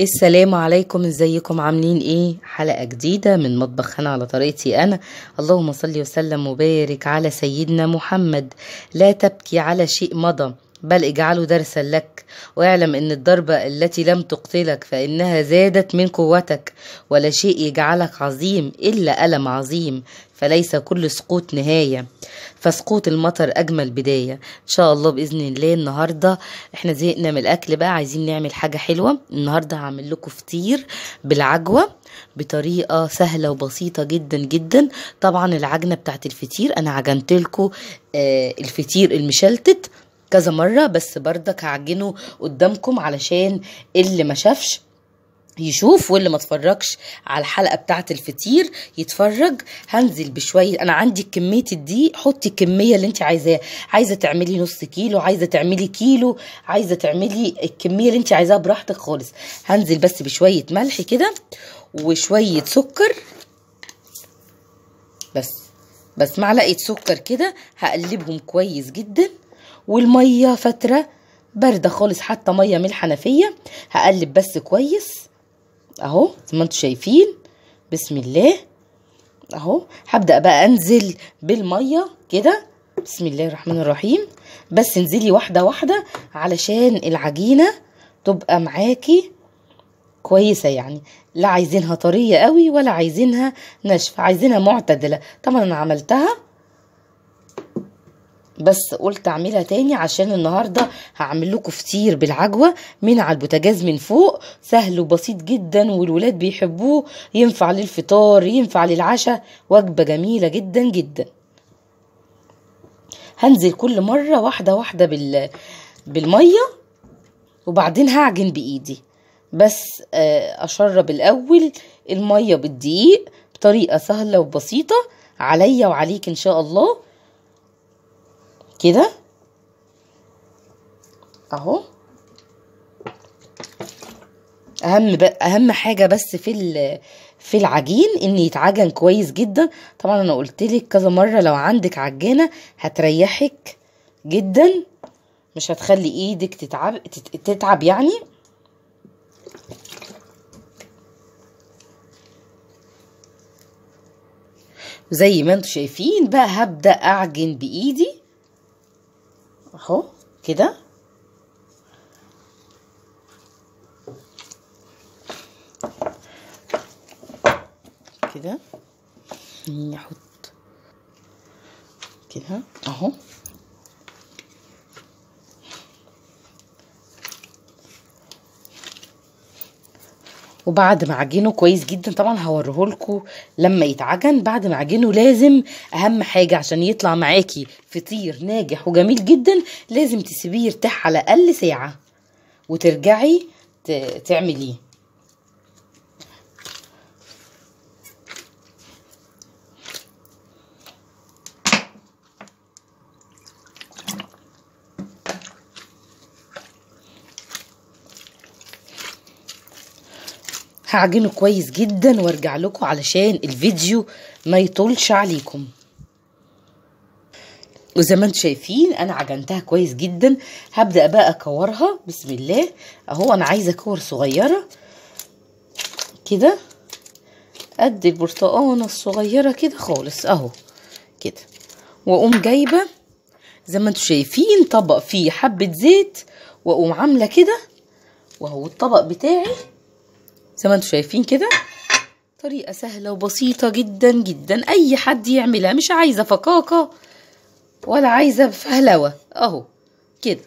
السلام عليكم، ازيكم عاملين ايه؟ حلقة جديدة من مطبخ انا على طريقتي انا. اللهم صل وسلم وبارك على سيدنا محمد. لا تبكي على شيء مضى، بل اجعله درسا لك، واعلم ان الضربة التي لم تقتلك فانها زادت من قوتك، ولا شيء يجعلك عظيم الا ألم عظيم، فليس كل سقوط نهاية، فسقوط المطر اجمل بداية. ان شاء الله باذن الله النهاردة احنا زهقنا من الاكل بقى، عايزين نعمل حاجة حلوة. النهاردة هعمل لكم فطير بالعجوة بطريقة سهلة وبسيطة جدا جدا. طبعا العجنة بتاعت الفطير انا عجنت لكم الفطير المشلتت كذا مرة، بس بردك هعجنه قدامكم علشان اللي ما شافش يشوف، واللي ما اتفرجش على الحلقة بتاعه الفطير يتفرج. هنزل بشوية، انا عندي كمية الدقيق، حطي الكمية اللي انت عايزاها، عايزه تعملي نص كيلو، عايزه تعملي كيلو، عايزه تعملي الكمية اللي انت عايزاها براحتك خالص. هنزل بس بشوية ملح كده وشوية سكر، بس معلقه سكر كده، هقلبهم كويس جدا. والمية فترة باردة خالص، حتى مية من الحنفية. هقلب بس كويس اهو زي ما انتم شايفين، بسم الله اهو. هبدأ بقى انزل بالمية كده، بسم الله الرحمن الرحيم. بس انزلي واحدة واحدة علشان العجينة تبقى معاكي كويسة، يعني لا عايزينها طرية قوي ولا عايزينها ناشفة، عايزينها معتدلة. طبعا انا عملتها بس قلت اعملها تاني عشان النهارده هعمل لكم فطير بالعجوه من على البوتاجاز من فوق، سهل وبسيط جدا والولاد بيحبوه، ينفع للفطار ينفع للعشاء، وجبة جميلة جدا جدا. هنزل كل مرة واحدة واحدة بالمية، وبعدين هعجن بايدي، بس اشرب الاول المية بالدقيق بطريقة سهلة وبسيطة عليا وعليك ان شاء الله كده اهو. اهم حاجة بس في العجين ان يتعجن كويس جدا. طبعا انا قلت لك كذا مرة، لو عندك عجانه هتريحك جدا، مش هتخلي ايدك تتعب يعني. زي ما انتم شايفين بقى هبدا اعجن بايدي اهو كده. كده نحط كده اهو. وبعد ما عجنه كويس جدا، طبعا هوريهولكوا لما يتعجن. بعد ما عجنه لازم، اهم حاجة عشان يطلع معاكي فطير ناجح وجميل جدا، لازم تسيبيه يرتاح على الاقل ساعة وترجعي تعمليه. هعجنه كويس جدا وارجع لكم علشان الفيديو ما يطولش عليكم. وزي ما انتم شايفين انا عجنتها كويس جدا. هبدأ بقى اكورها، بسم الله اهو. انا عايزه كور صغيرة كده قد البرتقانه الصغيرة كده خالص اهو كده. واقوم جايبه زي ما انتم شايفين طبق فيه حبه زيت، واقوم عامله كده، وهو الطبق بتاعي زي ما انتم شايفين كده. طريقة سهلة وبسيطة جدا جدا، اي حد يعملها، مش عايزة فقاقة ولا عايزة فهلوة اهو كده.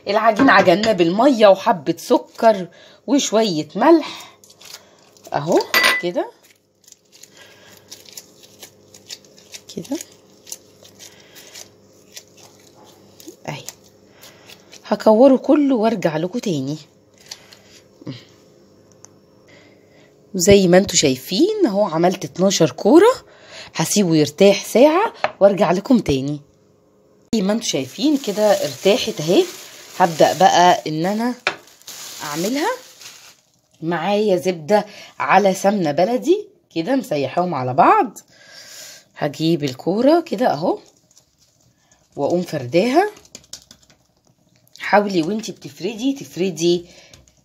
العجين عجناه بالمية وحبة سكر وشوية ملح اهو كده كده اهي. هكوره كله وارجع لكم تاني. وزي ما انتم شايفين اهو عملت 12 كورة، هسيبه يرتاح ساعة وارجع لكم تاني. زي ما انتم شايفين كده ارتاحت اهي. هبدأ بقى ان انا اعملها. معايا زبدة على سمنة بلدي كده مسيحاهم على بعض. هجيب الكورة كده اهو واقوم فرداها. حاولي وانتي بتفردي تفردي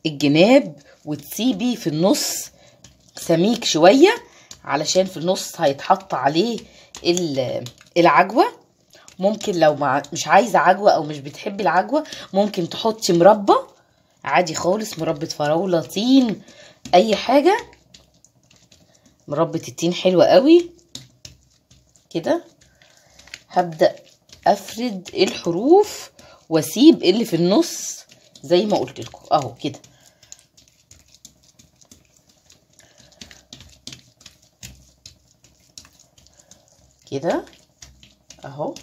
الجناب وتسيبي في النص سميك شوية، علشان في النص هيتحط عليه العجوة. ممكن لو مش عايزة عجوة او مش بتحبي العجوة ممكن تحطي مربى عادي خالص، مربى فراولة، طين، اي حاجة. مربى التين حلوة قوي كده. هبدأ افرد الحروف واسيب اللي في النص زي ما قلت لكم اهو كده. كده اهو.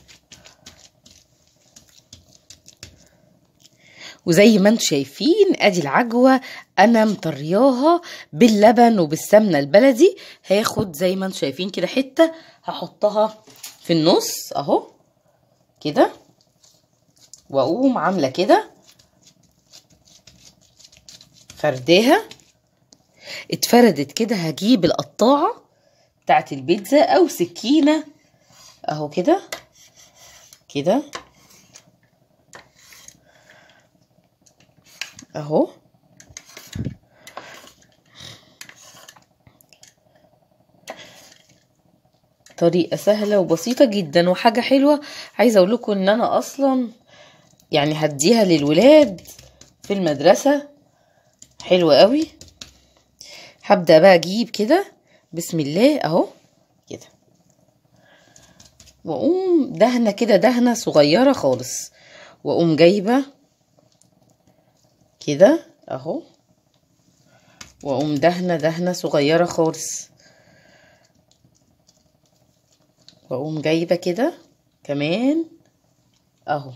وزي ما انتم شايفين ادي العجوة انا مطرياها باللبن وبالسمنة البلدي. هاخد زي ما انتم شايفين كده حتة هحطها في النص اهو كده، واقوم عاملة كده فرداها. اتفردت كده. هجيب القطاعة بتاعت البيتزا او سكينة اهو كده كده اهو. طريقة سهلة وبسيطة جدا وحاجة حلوة. عايزة اقول لكم ان انا اصلا يعني هديها للولاد في المدرسة، حلوة قوي. هبدأ بقى اجيب كده بسم الله اهو كده، واقوم دهنة كده دهنة صغيرة خالص، واقوم جايبة كده اهو، واقوم دهنة دهنة صغيرة خالص، واقوم جايبة كده كمان اهو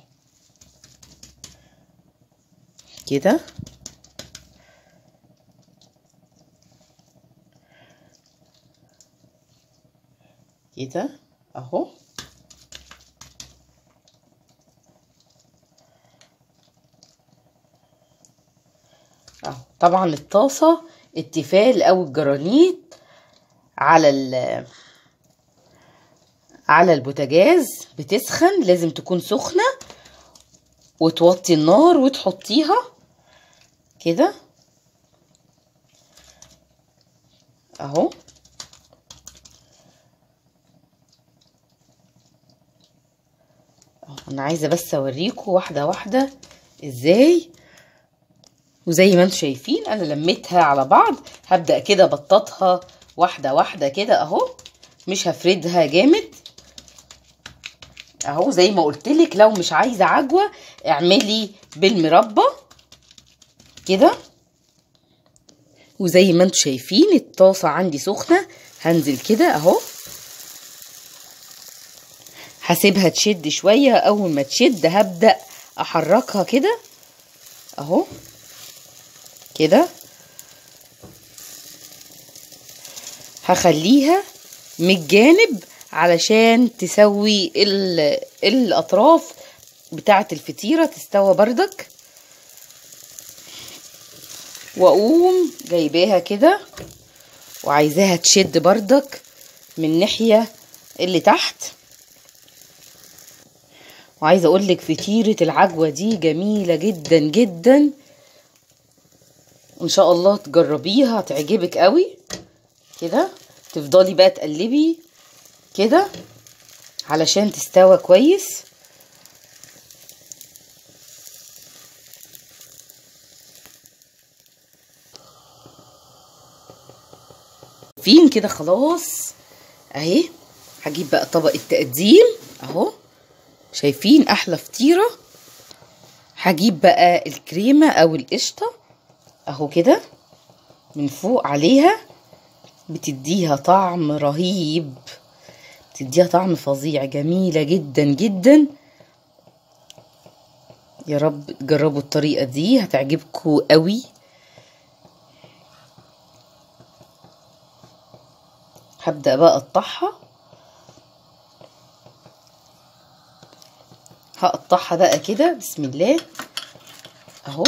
كده. كده اهو. اهو. طبعا الطاسة التيفال او الجرانيت على البوتاجاز بتسخن، لازم تكون سخنة، وتوطي النار وتحطيها كده اهو. انا عايزه بس اوريكم واحدة واحدة ازاي. وزي ما انتم شايفين انا لميتها على بعض. هبدا كده بططها واحدة واحدة كده اهو، مش هفردها جامد اهو. زي ما قلتلك لو مش عايزه عجوه اعملي بالمربى كده. وزي ما انتم شايفين الطاسه عندي سخنة، هنزل كده اهو، هسيبها تشد شوية. اول ما تشد هبدا احركها كده اهو كده، هخليها من الجانب علشان تسوي الاطراف بتاعه الفطيره تستوى بردك. واقوم جايباها كده وعايزاها تشد بردك من الناحية اللي تحت. وعايزه اقول لك فطيره العجوه دي جميلة جدا جدا، ان شاء الله تجربيها هتعجبك قوي. كده تفضلي بقى تقلبي كده علشان تستوى كويس. فين كده خلاص اهي. هجيب بقى طبق التقديم اهو، شايفين احلى فطيره. هجيب بقى الكريمة او القشطه اهو كده من فوق عليها، بتديها طعم رهيب، بتديها طعم فظيع، جميلة جدا جدا. يا رب تجربوا الطريقة دي هتعجبكم قوي. هبدأ بقى اقطعها، هقطعها بقى كده بسم الله اهو.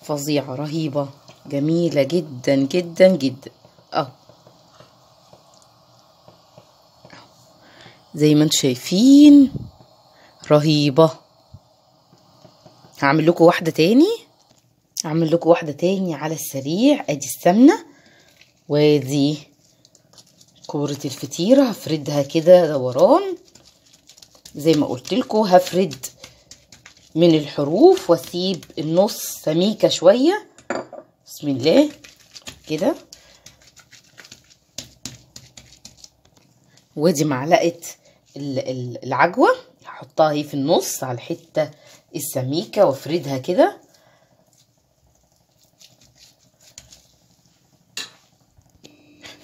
فظيعة رهيبة جميلة جدا جدا جدا اهو. زي ما انتم شايفين رهيبة. هعمل لكم واحدة تاني، هعمل لكم واحدة تاني على السريع. ادي السمنة وادي كورة الفطيرة، هفردها كده دوران زي ما قلت لكم. هفرد من الحروف واسيب النص سميكة شوية. بسم الله كده. وادي معلقة العجوة هحطها هي في النص على الحتة السميكة وافردها كده.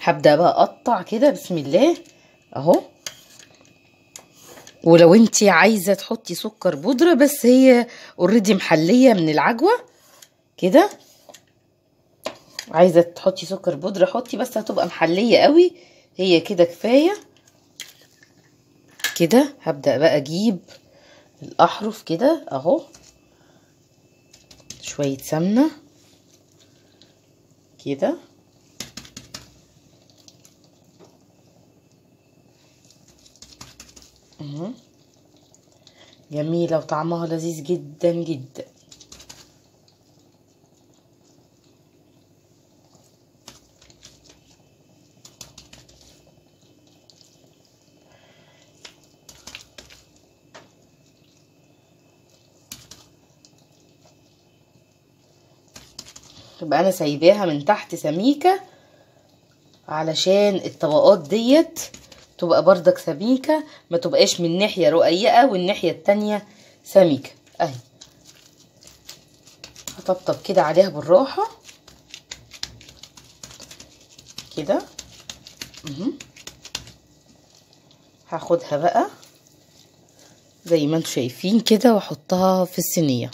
هبدأ بقى اقطع كده بسم الله اهو. ولو انتي عايزة تحطي سكر بودرة، بس هي اوريدي محلية من العجوة كده، عايزة تحطي سكر بودرة حطي، بس هتبقى محلية قوي، هي كده كفاية كده. هبدأ بقى اجيب الاحرف كده اهو، شوية سمنة كده، جميلة وطعمها لذيذ جدا جدا. تبقى انا سايباها من تحت سميكة علشان الطبقات ديت تبقى بردك سميكة، ما تبقاش من ناحية رقيقة والناحية التانية سميكة. اهي هطبطب كده عليها بالراحة كده. هاخدها بقى زي ما انتم شايفين كده واحطها في الصينية.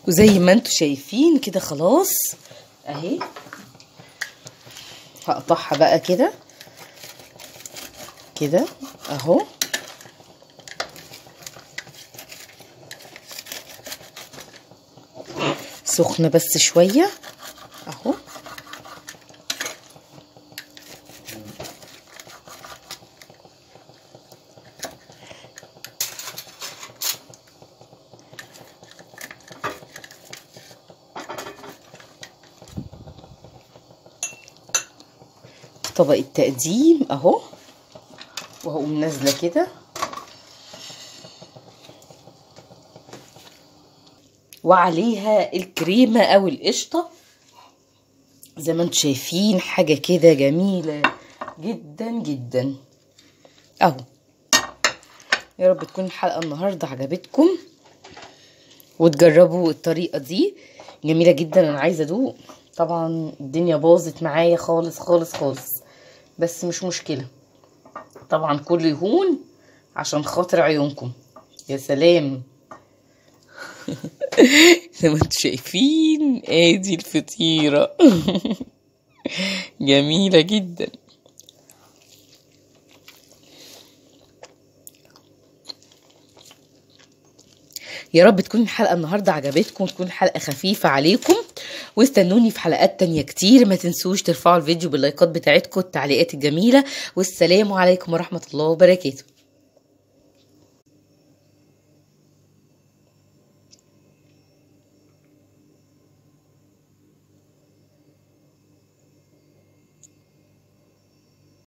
وزي ما انتم شايفين كده خلاص اهي. هقطعها بقى كده كده اهو. سخنة بس شوية اهو. طبق التقديم اهو، وهقوم نازله كده وعليها الكريمة او القشطه. زي ما انتم شايفين حاجة كده جميلة جدا جدا اهو. يا رب تكون الحلقة النهارده عجبتكم وتجربوا الطريقة دي، جميلة جدا. انا عايزه ادوق، طبعا الدنيا باظت معايا خالص خالص خالص، بس مش مشكلة طبعا، كله يهون عشان خاطر عيونكم. يا سلام. زي ما انتم شايفين ادي الفطيرة. جميلة جدا. يا رب تكون الحلقة النهاردة عجبتكم، تكون الحلقة خفيفة عليكم، واستنوني في حلقات تانية كتير. ما تنسوش ترفعوا الفيديو باللايكات بتاعتكم، التعليقات الجميلة، والسلام عليكم ورحمة الله وبركاته.